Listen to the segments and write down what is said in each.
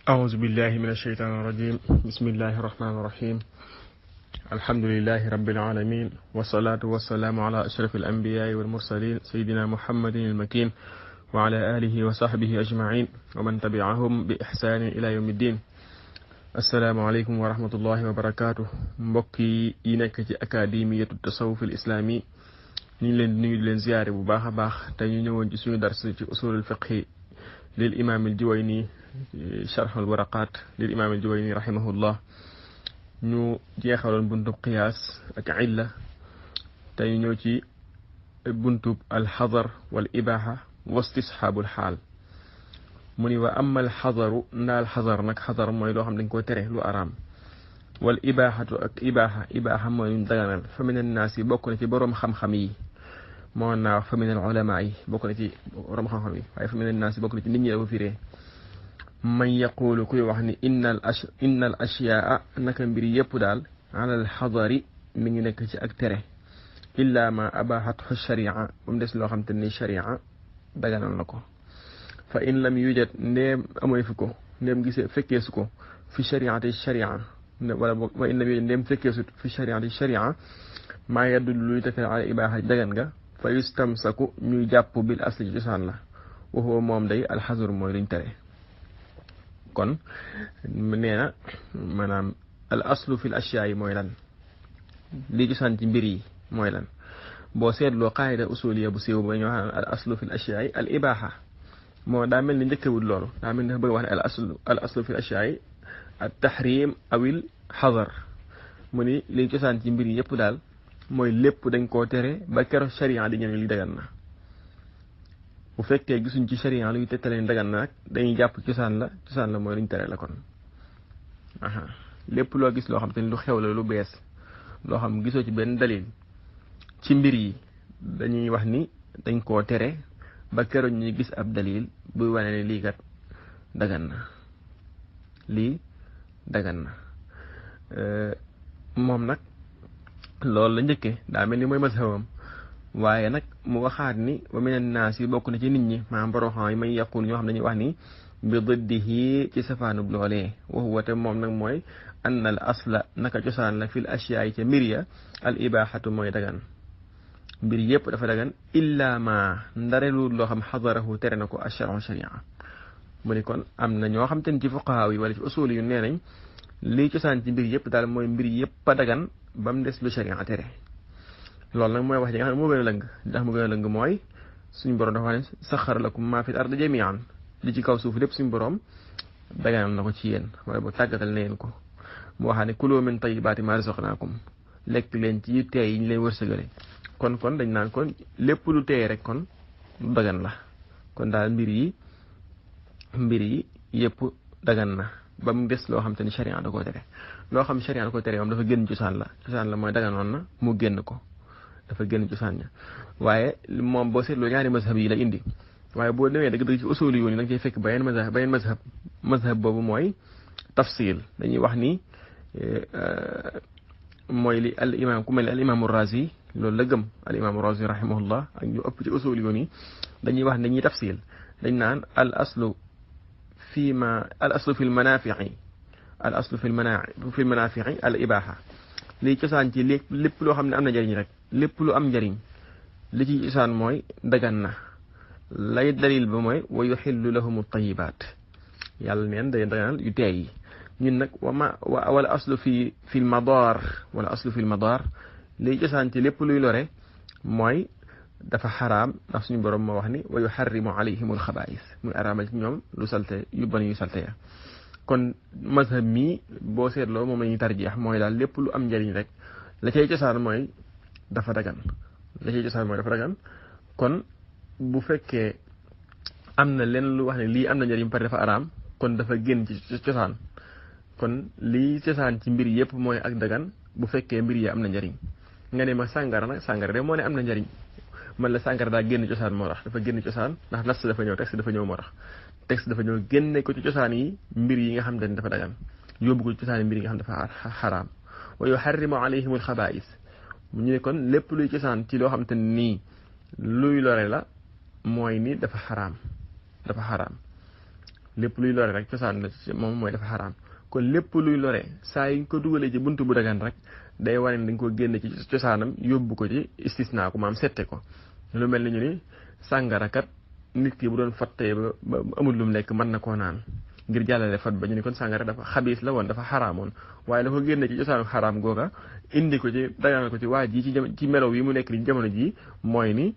أعوذ بالله من الشيطان الرجيم. بسم الله الرحمن الرحيم. الحمد لله رب العالمين، والصلاة والسلام على أشرف الأنبياء والمرسلين سيدنا محمد المكين وعلى آله وصحبه أجمعين ومن تبعهم بإحسان إلى يوم الدين. السلام عليكم ورحمة الله وبركاته. مبكي إنك أكاديمية التصوف الإسلامي ñu leen nuyu leen ziaré bu baaxa baax tay ñu ñëwoon ci suñu dars ci usul al-fiqh lil imam al-Juwayni sharh al-waraqat lil imam al-Juwayni rahimahullah. ñu jeexaloon buntu qiyas ak illa tay ñu ñëw ci buntu al-hadar wal ibaha wa istishab al-hal. muni wa amma al-hadar ndal hadar nak hadar moy lo xam dañ ko tere lu aram wal ibahatu ak ibaha moy ñu daganal fa min an-nas bokku na ci borom xam-xam yi moo naa wax fa min al-ulama yi bokk na ci borom xam-xam yi waaye fa min an-nas bokk na ci nit ñi la ko firee man yaqulu kuy wax ni innal ashyaa naka mbir yëpp daal ala al-hadari mi ngi nekk ci ak tere illa ma abahathu sharia ba mu des loo xam te ni sharia daganal na ko fa in lam yujad ndéem amoy fi ko ndéem gisee fekkee su ko fi shariati sharia wala wa in lam yujad ndéem fekkee su fi shariati sharia maa yadul luy tekk ala ibaha dagan nga fa yustamsaku ñuy jàpp bil asli cosaan la waxoo moom day alxazur mooy luñ tere. kon nee na maanaam al aslu fil ashyaa yi mooy lan li cosaan ci mbir yi mooy lan boo seetloo qaayida usuliya bu siiw ba ñoo xam al aslu fil ashyaa yi al ibaha moo daa mel ni njëkkewul loolu daa mel ni dafa bëgg wax ne al aslu fil ashyaa yi at tahrim awil xazar mu ni li cosaan ci mbir yi yëpp daal mooy lépp dañ koo tere ba keroog sharia di ñëw li dagan na bu fekkee gisuñ ci sharia luy tettaleen dagan na nag dañuy jàpp cosaan la mooy luñ tere la kon lépp loo gis loo xam te ni lu xew la lu bees loo xam gisoo ci benn dalil ci mbir yi dañuy wax ni dañ koo tere ba keroog ñuy gis ab dalil buy wane ne lii kat dagan na lii dagan na moom nag loolu la njëkke daa mel ni mooy mazhabam waaye nag mu waxaat ni wa minan naas yi bokk na ci nit ñi maanaam borom xam yi may yàqul ñoo xam dañuy wax ni bi diddihi ci safaanub loolee wa huwa te moom nag mooy anna al asla naka cosaan la fil ashyaa yi ca mbir ya al ibahatu mooy dagan mbir yëpp dafa dagan illa ma ndarelu loo xam xadarahu tere na ko asharu sharia mu ni kon am na ñoo xam te ni ci fuqahaa yi wala ci usul yu nee nañ lii cosaan ci mbir yëpp daal mooy mbir yëpp a dagan ba mu des lu sharia tere loolu nag mooy wax ji nga xam ne moo gën a lëng ndax mu gën a lëng mooy suñu borom dafa ne saxara lakum maa fil ardi jami'an li ci kaw suuf lépp suñu borom daganal na ko ci yéen wala boo tàggatal na yéen ko mu waxaa ne kulu min tayyibaati maa razaqnaakum lekk leen ci teey yi ñu leen wërsëgale kon dañ naan kon lépp lu teey rek kon lu dagan la kon daal mbir yi yëpp dagan na ba mu des loo xam te ni sharia da koo tere loo xam sharia da koo tere moom dafa génn cosaan la mooy daganoon na mu génn ko dafa génn cosaan ña waaye moom boo seetloo ñaari mazhab yi la indi waaye boo demee dëgg ci usuli yoon yi nag cay fekk beneen mazhab boobu mooy tafsil dañuy wax ni mooy li al imam ku mel ni al imaamu Razi loolu la gëm al imaamu Razi rahimahullah ak ñu ëpp ci usuli yoon yi dañuy wax ne ñuy tafsil dañ naan al aslu في الأصل في المنافع الإباحة لي cosaan ci lépp loo xam ne am na njariñ rek lépp lu am njariñ li ci cosaan mooy dagan na lay dalil ba mooy wa yuhillu lahum at-tayyibat yàlla neen day daganal yu teey yi ñun nag wala aslu fi al-madar li cosaan ci lépp luy lore mooy dafa xaraam ndax suñu borom moo wax ni wa yuharrimu alayhim al-xabaa'is muy araamal ci ñoom lu salte yu bon yu salte ya kon mazhab mi boo seetloo moom la ñuy tarjeex mooy daal lépp lu am njariñ rek la cay cosaan mooy dafa dagan kon bu fekkee am na leen lu wax ne lii am na njariñ pare dafa araam kon dafa génn ci cosaan kon lii cosaan ci mbir yëpp mooy ak dagan bu fekkee mbir yi am na njariñ nga ne ma sàngara de moo ne am na njariñ man la sàngara daa génn cosaan moo tax dafa génn cosaan ndax nas dafa ñëw texte dafa ñëw moo tax texte dafa ñëw génne ko ci cosaan yi mbir yi nga xam ne dafa dagan yóbbu ko ci cosaan yi mbir yi nga xam ne dafa xaraam wa yuharrimu alayhim al-xabaa'is ñu ne kon lépp luy cosaan ci loo xam te nii luy lore la mooy ni dafa xaraam lépp luy lore rek cosaan la moom mooy dafa xaraam kon lépp luy lore saa yi ko dugalee ci buntu bu dagan rek day wane ne dañ ko génne ci cosaanam yóbbu ko ci istisna ko maam sette ko lu mel ni ñu ni sàngara kat nit ki bu doon fattee ba amul lu mu lekk mën na koo naan ngir jàllale fat ba ñu ni kon sàngara dafa xabiis la woon dafa xaraamoon waaye da ko génne ci cosaanu xaraam googa indi ko ci daganal ko ci waa ji ci melow yi mu nekk ni jamono ji mooy ni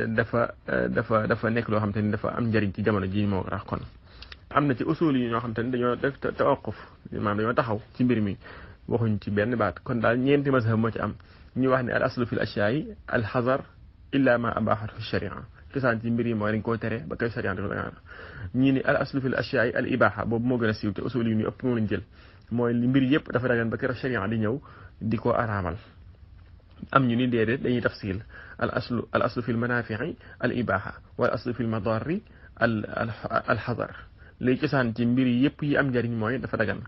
dafa nekk loo xam te ni dafa am njariñ ci jamono ji moo tax kon am na ci usul yi ñoo xam te ni dañoo def tawaquf maanaam dañoo taxaw ci mbir mi waxuñ ci benn baat kon daal ñeenti mazhab moo ci am ñu wax ne al aslu fil ashya'i al hazar illa ma abahat fi sharia cosaan ci mbir yi mooy dañ koo tere ba koy sharia ko daganal ñii ni al aslu fil ashya'i al ibaha boobu moo gën a siiw te usul yi ñu ëpp moom lañ jël mooy li mbir yëpp dafa dagan ba keroog sharia di ñëw di ko araamal am ñu ni déedéet dañuy tafsil al aslu fil manafi'i al ibaha wal aslu fil madarri al hazar léegi cosaan ci mbir yëpp yi am njariñ mooy dafa dagan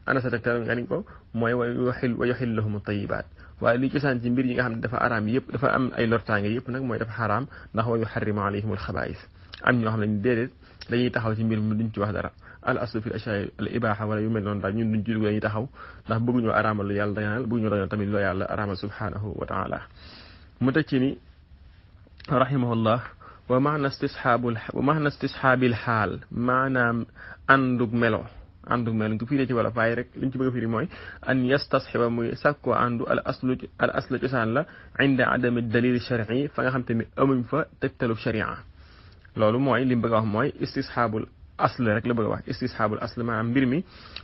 ana sa tegtal nga ni ko mooy wa yuhillu lahum at-tayyibat waaye li cosaan ci mbir yi nga xam ne dafa araam yëpp dafa am ay lortaange yëpp nag mooy dafa xaraam ndax wa yuharrimu alayhim al-khaba'ith am ñoo xam ne déedéet dañuy taxaw ci mbir mi duñ ci wax dara al aslu fil ashya'i al ibaha wala yu mel noonu daal ñun duñ ci dugg dañuy taxaw ndax bëgguñoo araamal lu yàlla daganal bëgguñoo daganal tamit lu yàlla araamal subhanahu wa ta'ala mu teg ci ni rahimahullah wa maana istishaabil xaal maanaam àndug melo nga firi ci wala faay rek liñ ci bëgg a firi mooy an yastasxiba muy sàkkoo àndu al aslu cosaan la inda adami dalil shar'i fa nga xam te ni amuñ fa tegtalub sharia loolu mooy li mu bëgg a wax mooy istishaabul asl rek la bëgg a wax istishaabul asl maanaam mbir mi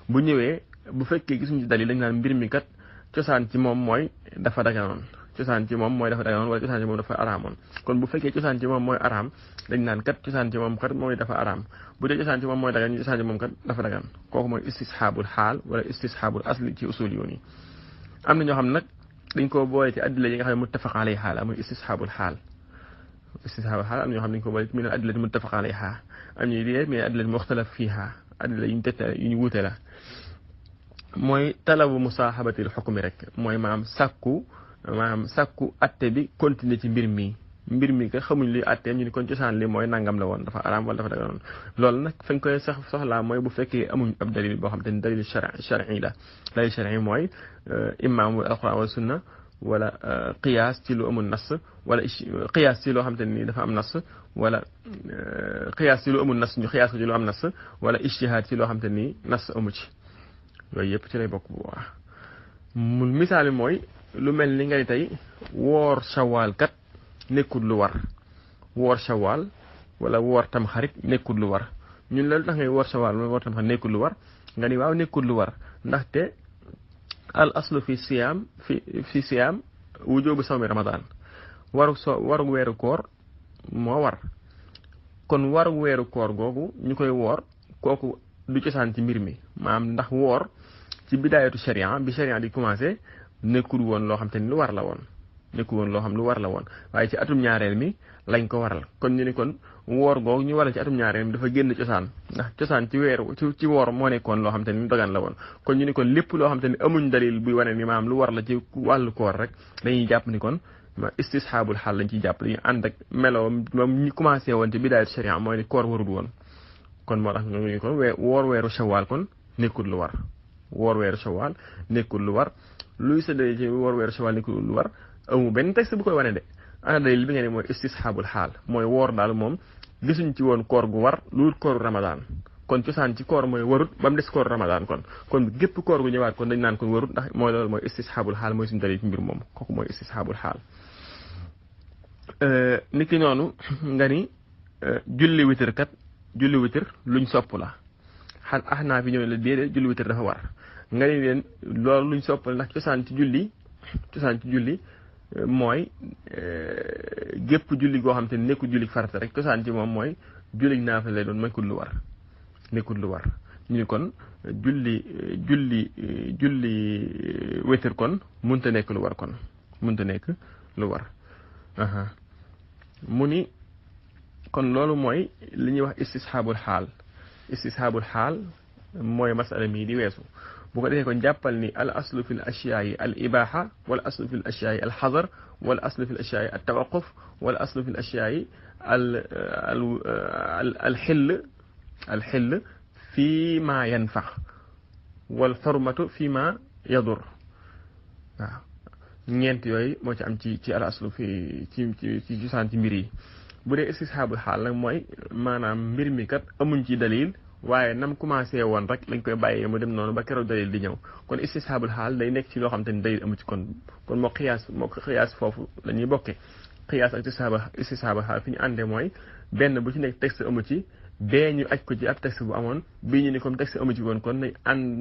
bu ñëwee bu fekkee gisuñ ci dalil dañ naan mbir mi kat cosaan ci moom mooy dafa daganoon cosaan ci moom mooy dafa daganoon wala cosaan ci moom dafa araamoon kon bu fekkee cosaan ci moom mooy araam dañ naan kat cosaan ci moom kat mooy dafa araam bu dee cosaan ci moom mooy dagan cosaan ci moom kat dafa dagan kooku mooy istishaabul xaal wala istishaabul asli ci usul yoon yi am na ñoo xam nag dañ koo boole ci addila yi nga xam ne muttafaq alayha la muy istishaabul xaal am na ñoo xam ne dañ ko boole min al adillati muttafaq alayha am ñuy dee mais adillati muxtalaf fiha addila yu ñu tette yu ñu wuute la mooy talabu musaahabatil xukmi rek mooy maanaam sàkku atte bi continuer ci mbir mi ka xamuñ luy atteem ñu ni kon cosaan li mooy nangam la woon dafa araam wala dafa daganoon loolu nag fañ koy soxlaa mooy bu fekkee amuñ ab dalil boo xam te ni dalil shar'i la dalil shar'i mooy imam alquran wala sunna wala qiyaas ci lu amul nas wala qiyaas ci loo xam te ni dafa am nas wala qiyaas ci lu amul nas ñu qiyaas ko ci lu am nas wala ijtihaad ci loo xam te ni nas amu ci yooyu yëpp ci lay bokk bu baax mu misaal mooy lu mel ni ngay tey woor shawaal kat nekkul lu war woor shawaal wala woor tam xarit nekkul lu war ñun loolu tax ngay woor shawaal wala woor tam xarit nekkul lu war nga ni waaw nekkul lu war ndaxte al aslu fi siyaam wujubu sawmi ramadan waru weeru koor moo war kon waru weeru koor googu ñu koy woor kooku du cosaan ci mbir mi maanaam ndax woor ci bidaayatu sharia bi sharia di commencé nekkul woon loo xam te ni lu war la woon waaye ci atum ñaareel mi lañ ko waral kon ñu ni kon woor googu ñu waral ci atum ñaareel mi dafa génn cosaan ndax cosaan ci woor moo nekkoon loo xam te ni dogan la woon kon ñu ni kon lépp loo xam te ni amuñ dalil buy wane ni maanaam lu war la ci wàllu koor rek dañuy jàpp ni kon istishaabul xaal lañ ciy jàpp dañuy ànd ak meloo moom ñu commencé woon ci bidaayatu sharia mooy ni koor warul woon kon moo tax ñu ni kon woor weeru shawaal kon nekkul lu war woor weeru shawaal nekkul lu war luy séddale ci woor weeru shawaal nekkul lu war amu benn texte bu koy wane de ana dalil bi nga ne mooy istishaabul xaal mooy woor daal moom gisuñ ci woon koor gu war lu kooru ramadaan kon cosaan ci koor mooy warut ba mu des kooru ramadaan kon gépp koor gu ñëwaat kon dañ naan kon warut ndax mooy loolu mooy istishaabul xaal mooy suñu dalil ci mbir moom kooku mooy istishaabul xaal nit ki noonu nga ni julli witir luñ sopp la naa fi ñëw la déedéet julli witir dafa war nga ni leen loolu luñ sopp la ndax cosaan ci julli mooy gépp julli goo xam te ne nekkul julli farata rek cosaan ci moom mooy julli naafila lay doon nekkul lu war ñu ni kon julli wétar kon mënta nekk lu war mu ni kon loolu mooy li ñuy wax istishaabul xaal mooy masala mii di weesu bu ko defee kon jàppal ni al aslu fi l ashyaa'i al ibaha wal aslu fi l ashyaa'i al xadar wal aslu fi l ashyaa'i al tawaquf wal aslu fi l ashyaa'i al xill الحل فيما ينفع والحرمة فيما يضر ñeent yooyu moo ci am ci al aslu fi ci cosaan ci mbir yi bu dee istishaabul xaal nag mooy maanaam mbir mi kat amuñ ci dalil waaye nam commencé woon rek lañ koy bàyyee mu dem noonu ba keroog dalil di ñëw kon istishaabul xaal day nekk ci loo xam te ni dalil amu ci kon moo xiyaas foofu la ñuy bokke xiyaas ak istishaabul xaal fi ñu àndee mooy benn bu ci nekk texte amu ci bee ñu aj ko ci ab texte bu amoon bii ñu ni comme texte amu ci woon kon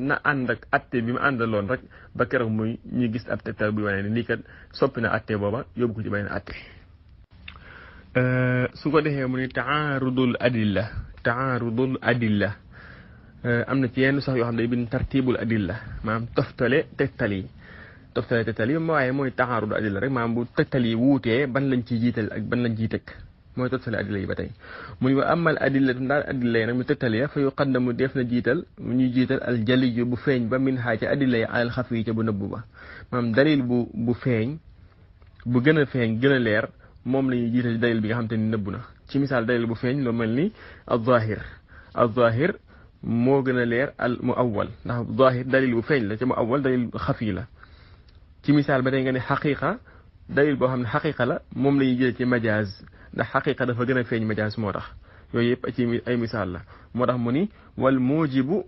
na ànd ak atte bi mu àndaloon rek ba keroog muy ñu gis ab tegtal buy wane ni lii kat soppi na atte booba yóbbu ko ci beneen atte su ko defee mu ni taarudul adilla am na ci yenn sax yoo xam ne day bind tartibul adilla maanaam toftale tegtal yi waaye mooy taarudul adilla rek maanaam bu tegtal yi wuutee ban lañ ciy jiital ak ban lañ ciy teg mooy toftale adilla yi ba tey mu ni wa amal adilla daal adilla yi nag mu tegtal ya fa yuqaddamu def na jiital mu ñuy jiital al jaliyu bu feeñ ba min xaa ca adilla yi alal xaf yi ca bu nëbbu ba maanaam dalil bu feeñ bu gën a feeñ gën a leer moom la ñuy jiital dalil bi nga xam te ni nëbbu na ci misaal dalil bu feeñ lu mel ni al-zahir moo gën a leer al muawwal ndax zahir dalil bu feeñ la ca muawwal dalil xafi la ci misaal ba tey nga ne xaqiqa dalil boo xam ne xaqiqa la moom la ñuy jël ci majaaz ndax xaqiqa dafa gën a feeñ majaaz moo tax yooyu yëpp ci ay misaal la moo tax mu ni wal mujibu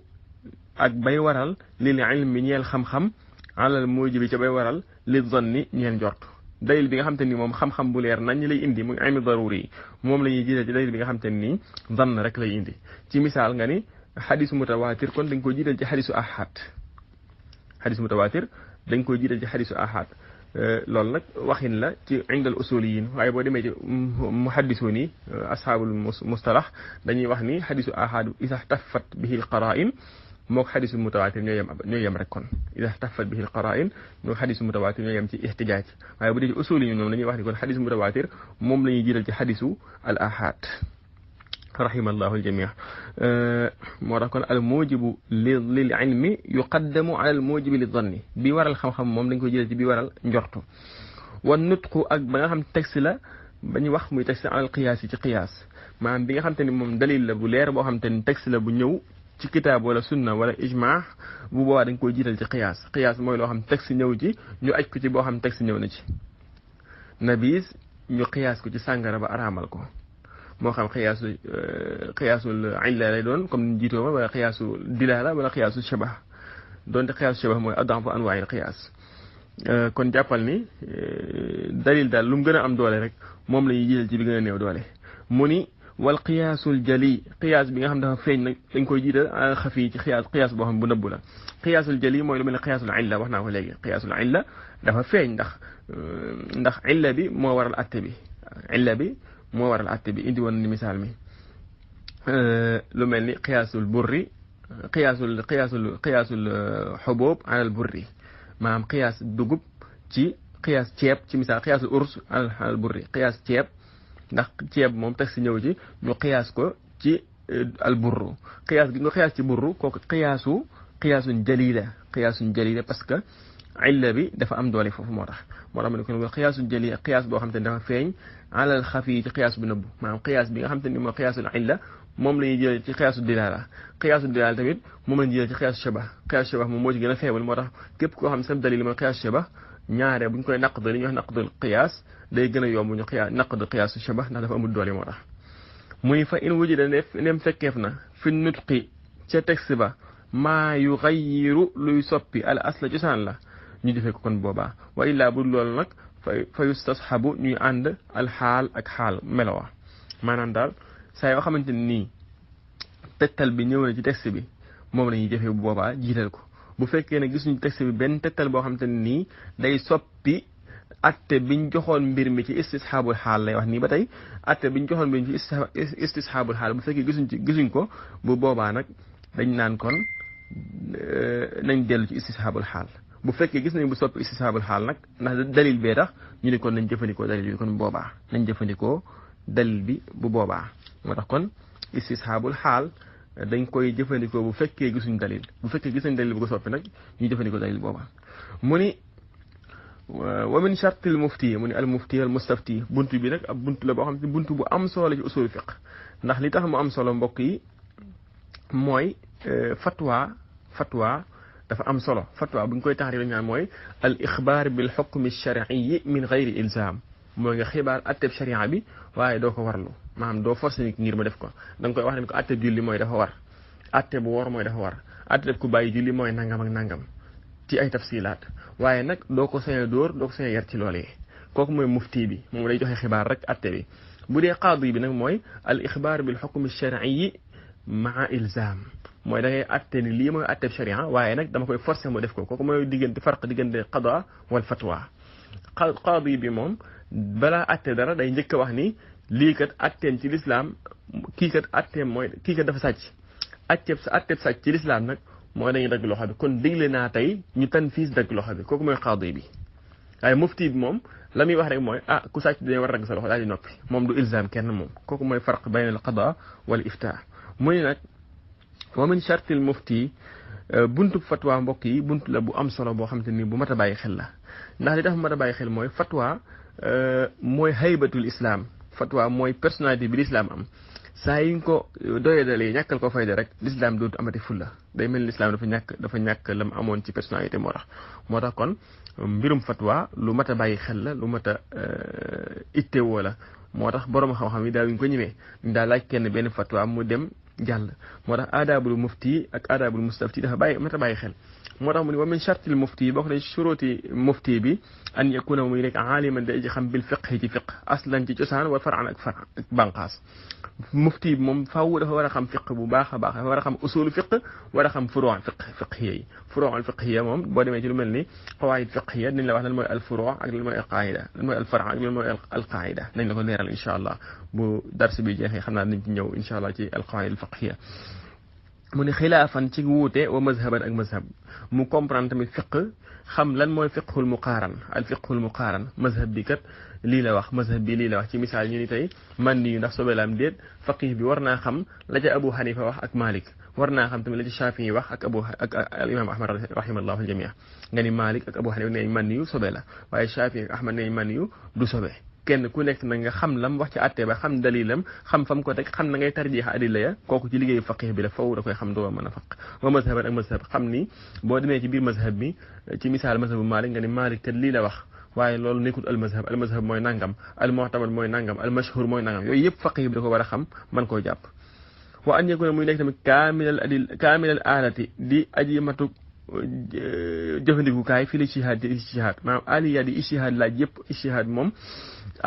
ak bay waral lil ilmi ñeel xam-xam alal mujibi ca bay waral li zanni ñeel njort dalil bi nga xam te ni moom xam-xam bu leer nañ lay indi muy ilmi daruri yi moom la ñuy jiital ci dalil bi nga xam te ni zann rek lay indi ci misaal nga ni xadisu mutawatir kon dañ koy jiital ci xadisu ahad loolu nag waxin la ci indal usuliyin waaye boo demee ci muhaddisuun yi ashaabul mustalah dañuy wax ni xadisu ahad isa taffat bihi al qara'in mook xadisu mutawatir ñoo yem rek kon isa taffat bihi al qara'in mook xadisu mutawatir ñoo yem ci ihtijaaj waaye bu dee ci usuliyin ñoom dañuy wax ni kon xadisu mutawatir moom la ñuy jiital ci xadisu al ahad rahimallahu aljamii moo tax kon al mujibu lil ilmi yuqaddamu ala al mujibi li zanni bi waral xam-xam moom dañ koy jëlee ci bi waral njortu wan nutqu ak ba nga xam texte la ba ñu wax muy texte alal qiyaas yi ci qiyaas maanaam bi nga xam te ni moom dalil la bu leer boo xam te ni texte la bu ñëw ci kitaab wala sunna wala ijmaa bu boobaa dañ koy jiital ci qiyaas mooy loo xam texte ñëw ci ñu aj ko ci boo xam texte ñëw na ci nabiis ñu qiyaas ko ci sàngara ba araamal ko moo xam xiyaasul illa lay doon comme ni jiitoo ma wala xiyaasu dilaala wala xiyaasu shabah doonte xiyaasu shabah mooy ad'afu anwaa'il qiyaas kon jàppal ni dalil daal lu mu gën a am doole rek moom la ñuy jiital ci bi gën a néew doole mu ni wal qiyaasul jali qiyaas bi nga xam dafa feeñ nag dañ koy jiital al xafi ci qiyaas boo xam bu nëbbu la qiyaasul jali mooy lu mel ne qiyaasul illa wax naa ko léegi qiyaasul illa dafa feeñ ndax illa bi moo waral atte bi indi woon ni misaal mi lu mel ni qiyaasul burri qiyaasul xuboob alal burri maanaam qiyaas dugub ci qiyaas ceeb ci misaal qiyaasul urs alal burri qiyaas ceeb ndax ceeb moom tax si ñëw ci ñu qiyaas ko ci al burru qiyaas gi nga qiyaas ci burru kooku qiyaasun jalila parce que illa bi dafa am doole foofu moo tax ma ne kon qiyaasul jalila qiyaas boo xam te ne dafa feeñ alal xafi ci qiyaas bu nëbbu maanaam qiyaas bi nga xam te ni mooy qiyaasul illa moom la ñuy jëlee ci qiyaasul dilaala tamit moom la ñuy jëlee ci qiyaasu shabah moom moo ci gën a feebal moo tax képp koo xam ne sa dalil mooy qiyaasu shabah ñaare bu ñu koy naqd li ñuy wax naqdul qiyaas day gën a yomb ñu naqd qiyaasu shabah ndax dafa amul doole moo tax muy fa in wujida nem fekkeef na fi nutqi ca texte ba maa yughayyiru luy soppi al asla cosaan la ñu defee ko kon boobaa wa illaa bu loolu nag fa yustashabu ñuy ànd al xaal ak xaal melowa maanaam daal saa yoo xamante ni nii tegtal bi ñëw na ci texte bi moom la ñuy jëfee bu boobaa jiital ko bu fekkee ne gisuñu texte bi benn tegtal boo xamante ne nii day soppi atte biñ joxoon mbir mi ci istishaabul xaal lay wax nii ba tey atte biñ joxoon mbir mi ci istishaabul xaal bu fekkee gisuñ ko bu boobaa nag dañ naan kon nañ dellu ci istishaabul xaal bu fekkee gis nañ bu soppi istishaabul xaal nag ndax dalil bee tax ñu ne kon nañ jëfandikoo dalil bi kon bu boobaa nañ jëfandikoo dalil bi bu boobaa moo tax kon istishaabul xaal dañ koy jëfandikoo bu fekkee gisuñ dalil bu fekkee gis nañ dalil bu ko soppi nag ñu jëfandikoo dalil boobaa mu ni wa min shartil mufti mu ni al mufti al mustafti buntu bi nag ab buntu la boo xam ne buntu bu am solo ci usul fiqh ndax li tax mu am solo mbokk yi mooy fatwa dafa am solo. Fatwa bu ñu koy taxari lañ naan mooy al ixbaar bil xukmi shar'i min gayri ilzam, mooy nga xibaar atteb sharia bi waaye doo ko warlu, maanaam doo forcé nit ngir ma def ko. da nga koy wax ne ko atteb julli mooy dafa war, atte bu woor mooy dafa war, atteb ku bàyyi julli mooy nangam ak nangam ci ay tafsilaat, waaye nag doo ko sañ a dóor doo ko sañ a yar ci loolee. kooku mooy mufti bi, moom day joxe xibaar rek atte bi. bu dee qaadi bi nag mooy al ixbaar bil xukmi shar'i maa ilzam, mooy da ngay atte ni lii mooy atteb sharia waaye nag dama koy forcé mu def ko. kooku mooy farq diggante qada wal fatwa. qaadi bi moom balaa atte dara day njëkk a wax ni lii kat atteem ci lislaam, kii kat atteem mooy kii kat dafa sàcc. atteb sàcc ci lislaam nag mooy dañuy dagg loxo bi, kon digle naa tey ñu tanfiis dagg loxo bi. kooku mooy qaadi bi. waaye mufti bi moom la muy wax rek mooy ku sàcc dañu war a dagg sa loxo daal di noppi, moom du ilzam kenn moom. kooku mooy farq bayna al qada wal ifta. muy nag wa min shartil mufti buntu fatwa mbokk yi buntu la bu am solo boo xamante ni bu mat a bàyyi xel la. ndax li tax mat a bàyyi xel mooy fatwa mooy haybatul islam. fatwa mooy personnalité bi l'islam am. saa yi nga ko doyadalee ñàkkal ko fayda rek l'islam dootu amati fulla, day mel ni l'islam dafa ñàkk lam amoon ci personnalité moo tax kon mbirum fatwa lu mat a bàyyi xel la, lu mat a ittewoo la. moo tax borom xam-xam yi daawuñ ko ñemee daa laaj kenn benn fatwa mu dem jàll. moo tax aadaabul mufti ak aadaabul mustafti dafa mat a bàyyi xel. moo tax mu ne wa min shartil mufti bokk na shuruti mufti bi an yakuna muy rek aaliman day ji xam bil fiqhi ci fiq aslan ci cosaan wa far'an ak banqaas. mufti bi moom faaw dafa war a xam fiq bu baax a baax, dafa war a xam usulu fiq, war a xam furu' fiqhiya yi. furu' fiqhiya moom boo demee ci lu mel ni qawaid fiqhiya dañ la wax lan mooy al furu' ak lan mooy al qaida, lan mooy al far' ak lan mooy al qaida. nañ la ko leeral incha allah bu dars bi jeexee, xam naa nañ ci ñëw incha allah ci al qawaid al fiqhiya. mu ne xilaafan ci wuute wa mazhaban ak mazhab, mu comprendre tamit fiq, xam lan mooy fiqhul muqaaran. al fiqhul muqaaran mazhab bi kat lii la wax, mazhab bi lii la wax. ci misaal ñu ni tey man nii ndax sobe la am déet, faqih bi war naa xam la ca Abu Hanifa wax ak Malik, war naa xam tamit la ca Shafii wax ak al imam Ahmad rahimallahu al jamii. nga ni Malik ak Abu Hanifa nee man niyu sobe la, waaye Shafii ak Ahmad nee man niyu du sobe. kenn ku nekk nag nga xam lam wax ci àtte ba, xam dalilam, xam fam ko teg, xam na ngay tarjiix adilla ya. kooku ci liggéeyu faqih bi la, faw da koy xam doo mën a faq. wa mazhaban ak mazhab, xam ni boo demee ci biir mazhab bi ci misaal mazhabu Malik nga ni Malik kat lii la wax, waaye loolu nekkul al mazhab mooy nangam, al mu'tamad mooy nangam, al mashhur mooy nangam. yooyu yëpp faqih bi da ko war a xam man koo jàpp. wa an yakuna muy nekk tamit kaamilal aalati di aji matu jëfandikukaay fii la ijtihaad maanaam aliyaat yi ijtihaad laaj yëpp. ijtihaad moom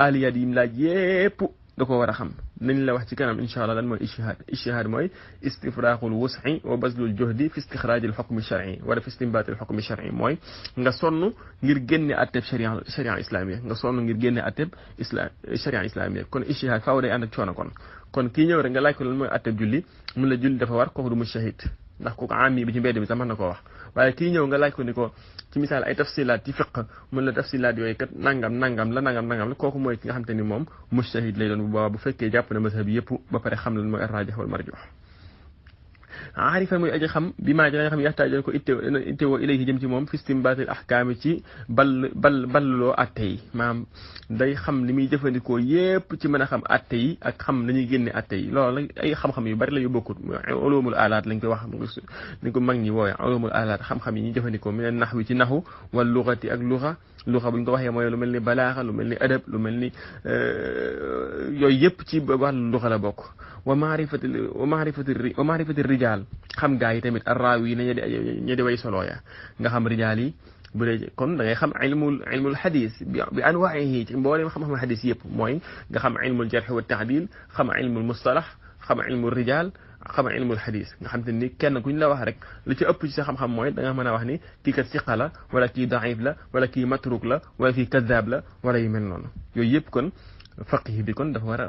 aliyaat yi laaj yëpp da ko war a xam. nañ la wax ci kanam incha allah lan mooy ijtihaad. ijtihaad mooy istifraaxul wus'i wa bazlul juhdi fi istixraajil xukmi shar'i wala fi istinbaatil xukmi shar'i, mooy nga sonn ngir génne atteb sharia islamiya, nga sonn ngir génne atteb sharia islamiya. kon ijtihaad faaw day ànd ak coono. kon kii ñëw rek nga laaj ko lan mooy atteb julli, mun la julli dafa war, kooku du mujtahid, ndax kooku ami bi ci mbedd bi sax mën na koo wax. waaye kii ñëw nga laaj ko ni ko ci misaal ay tafsilaat ci fiqh, mun la tafsilaat yooyu kat nangam la, kooku mooy ki nga xam te ni moom mujtahid lay doon bu boobaa bu fekkee jàpp na mazhab yëpp ba pare xam lan mooy ar-raajih wal marjuh. aarifan muy aji xam bi maa ji nga xam yaxtaaj dañ ko ittewoo ilayhi jëm ci moom fi istinbaatil ahkaami ci balluloo atte yi. maanaam day xam li muy jëfandikoo yépp ci mën a xam atte yi ak xam nañuy génne atte yi. loolu nag ay xam-xam yu bari la yu bokkut. ulumul alaat lañ koy wax, dañ ko mag ñi wooye ulumul alaat, xam-xam yi ñuy jëfandikoo min an nahwi ci naxu wal lughati ak luxa buñ ko waxee mooy lu mel ni balaaxa, lu mel ni adab, lu mel ni yooyu yëpp ci wàllu luxa la bokk. wa maarifati rijaal, xam gaa yi tamit arraawi yi ña di way solo ya, nga xam rijaal yi. bu dee kon da ngay xam ilmul xadis bi anwaa'ihi ci mboolem xam-xam xadis yëpp, mooy nga xam ilmul jarx wa taadil, xam ilmul mustalax, xam ilmul rijaal, xam ilmul xadis. nga xam te ni kenn kuñ la wax rek li ci ëpp ci sa xam-xam mooy da nga mën a wax ni kii kat siqa la, wala kii daif la, wala kii matruk la, wala kii kaddaab la, wala yu mel noonu. yooyu yëpp kon faqih bi kon dafa war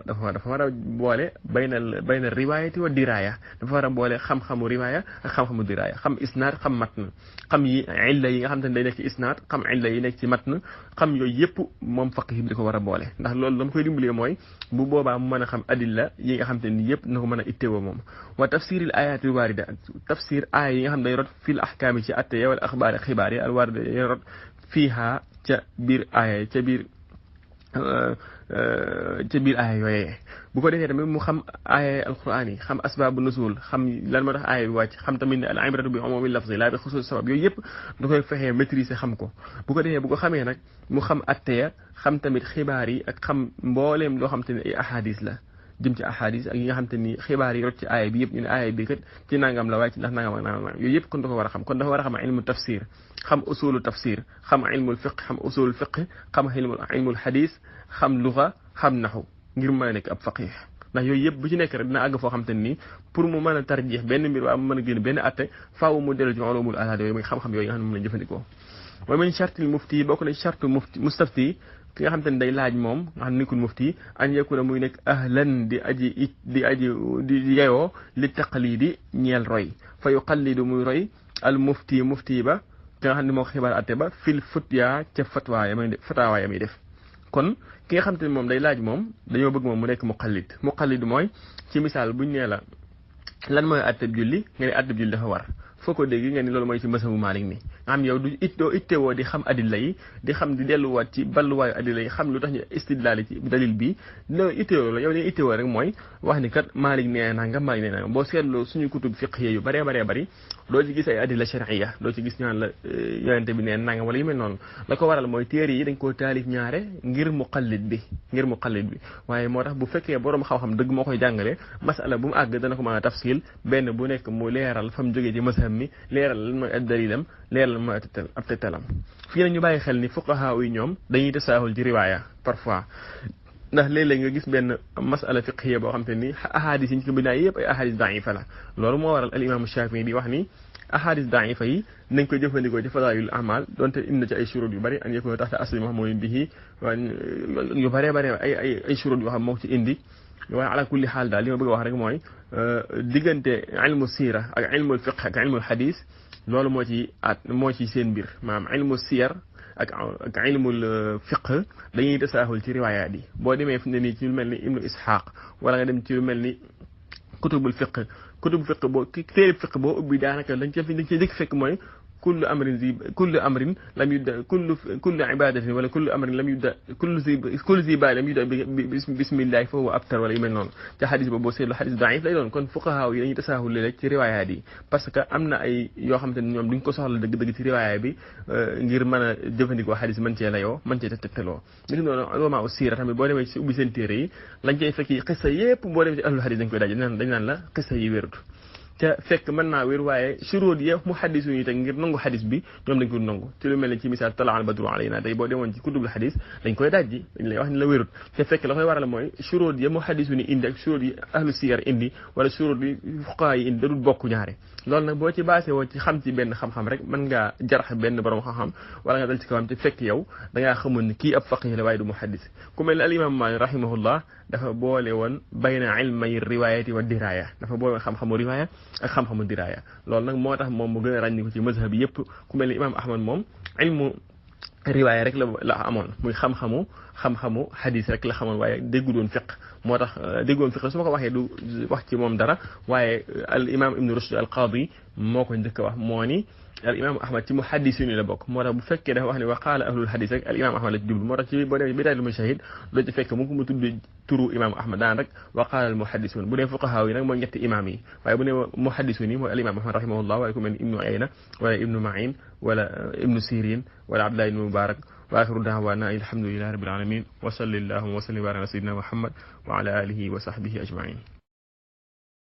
a boole bayna riwaayati wa diraaya, dafa war a boole xam-xamu riwaaya ak xam-xamu diraaya, xam isnaad, xam matn, xam yi illa yi nga xam te ne day nekk ci isnaad, xam illa yi nekk ci matn, xam yooyu yëpp moom faqih bi da ko war a boole. ndax loolu dama koy dimbalee mooy bu boobaa mu mën a xam adilla yi nga xam te ni yëpp na ko mën a ittewoo moom. wa tafsiril ayatil waarida, tafsir aaya yi nga xam day rot fil ahkaami ci atte ya wal axbaari xibaar yi al waarida yi rot fiiha ca biir aaya ca biir ci biir aaya yooyee bu ko defee tamit mu xam aaya alquran yi xam asbaabu nusul xam lan moo tax aaya bi wàcc xam tamit ne al ibratu bi umumi lafzi laa bi xusuus sabab yooyu yëpp da koy fexee maîtriser xam ko bu ko defee bu ko xamee nag mu xam atteya xam tamit xibaar yi ak xam mbooleem loo xam te ne ay ahadis la jëm ci ahadis ak yi nga xam te ni xibaar yi rot ci aaya bi yëpp ñu ne aaya bi kat ci nangam la waaye ci ndax nangam ak nangam yooyu yëpp kon da ko war a xam kon dafa war a xam ilmu tafsir xam usulu tafsir xam ilmul fiqh xam usulul fiqh xam ilmul hadis xam luga xam naxu ngir mën a nekk ab faqih ndax yooyu yëpp bu ci nekk rek dina àgg foo xam te ni pour mu mën a tarjeex benn mbir waa mu mën a génn benn atte faaw mu dellu ci ulumul ahad yooyu muy xam-xam yooyu nga xam ne moom lañ jëfandikoo wa min shartil mufti bokk na shartu mustafti ki nga xam te ne day laaj moom nga xam ne nekkul mufti an yakuna muy nekk ahlan di yeyoo li taqlidi ñeel roy fa yuqallidu muy roy al mufti ba ki nga xam ne moo xibaar atte ba fil futya ca fatwa ya muy def kon ki nga xam te ne moom day laaj moom dañoo bëgg moom mu nekk muqallid mooy ci misaal buñ nee la lan mooy atteb julli nga ne atteb julli dafa war foo ko dégg nga ni loolu mooy ci masabu Maalik mi nga xam yow doo ittewoo di xam adilla yi di xam di delluwaat ci balluwaayu adilla yi xam lu tax ñu istidlaali ci dalil bi loolu ittewoo la yow li ittewoo rek mooy wax ni kat Maalik nee nangam Maalik nee nangam boo seetloo suñu kutub fiqh yu bëree bari doo ci gis ay adilla shar'iyya doo ci gis ñaan la yonente bi neen nangam wala yu mel noonu la ko waral mooy téere yi dañ koo taalif ñaare ngir muqallid bi waaye moo tax bu fekkee borom xam-xam dëgg moo koy jàngale masala bu mu àgg dana ko mën a tafsil benn bu nekk mu leeral fa mu jógee ci masam mi leeral lan mooy dalilam leeral lan mooy ab tegtalam fii nag ñu bàyyi xel ni fuqaha yi ñoom dañuy tasaahul ci riwaaya parfois ndax léeg-léeg nga gis benn masala fiqhiya boo xam te ni ahadis yi ñu ko bindaay yëpp ay ahadis daifa la loolu moo waral al imam Shafii di wax ni ahadis daifa yi nañ ko jëfandikoo ci fadaayul amal donte indi na ci ay shurut yu bari an yakuna taxta asli mahmulin bihi yu bëree bëri ay shurut yoo xam moo ci indi waaye ala kulli xaal daal li ma bëgg a wax rek mooy diggante ilmu siira ak ilmul fiqh ak ilmul hadis loolu moo ci seen mbir maanaam ilmu siyar ak ilmul fiqh dañuy tasaahul ci riwaayaat yi boo demee fi ne nii ci lu mel ni ibnu ishaq wala nga dem ci lu mel ni kutubul fiqh boo téere fiqh boo ubbi daanaka lañ ci jëkk fekk mooy kullu amrin lam yubda kullu ibadatin wala kullu amrin lam yubda kullu zi baal lam yubda bismillahi fa huwa abtar wala yu mel noonu ca xadis boobu boo seetlu xadis daif lay doon kon fuqahaa yi dañuy tasaahul léeg-léeg ci riwaayaat yi parce que am na ay yoo xam te ne ñoom duñ ko soxla dëgg-dëgg ci riwaayaat bi ngir mën a jëfandikoo xadis mën cee layoo mën cee tegtaloo nit noonu ulama u siira tamit boo demee ci ubbi seen téere yi lañ cay fekk xissa yépp boo demee ci ahlul xadis dañ koy daje dañ naan la xissa yi wérut te fekk mën naa wér waaye shuruut ya mu xaddisu yi teg ngir nangu xadis bi ñoom dañ ko nangu ci lu mel ne ci misaal tala al badru alayna tey boo demoon ci kutubul xadis dañ koy dajji dañ lay wax ni la wérut te fekk la koy waral mooy shuruut ya mu xaddisu ni indi ak shuruut yi ahlu siyar indi wala shuruut yi fuqahaa yi indi da dul bokk ñaare loolu nag boo ci basé woo ci xam ci benn xam-xam rek mën ngaa jarax benn borom xam-xam wala nga dal ci kawam te fekk yow da ngaa xamul ni kii ab faqih la waaye du muhaddis ku mel ne al imam Maalik rahimahullah dafa boole woon bayna ilmay riwaayati wa diraaya dafa boole woon xam-xamu riwaaya ak xam-xamu diraaya loolu nag moo tax moom mu gën a ràññi ko ci mazhab bi yëpp ku mel ni imam Ahmad moom ilmu riwaaya rek la amoon muy xam-xamu hadis rek la xamoon waaye déggu doon fiq moo tax déggoon fiq su ma ko waxee du wax ci moom dara waaye al imam ibnu rushd al qaadi moo ko njëkk a wax moo ni al imam ahmad ci muhaddisuni la bokk moo tax bu fekkee dafa wax ne wa qaala ahlul hadis rek al imam ahmad la ci jublu moo tax ci boo demee bidaayul mujtahid doo ci fekk mu ko mu tudd turu imam ahmad daan rek wa qaala al muhaddisun bu dee fuqahaa yi nag mooy ñetti imam yi waaye bu ne muhaddisuni mooy al imam ahmad rahimahullah waaye ku mel ni ibnu ayna wala ibnu ma'in wala ibnu sirin wala abdullah ibnu mubarak wa axiru da'waana alhamdulillahi rabbil alamin wa sallallahu wa sallim wa barik ala sayyidina muhammad wa ala alihi wa sahbihi ajma'in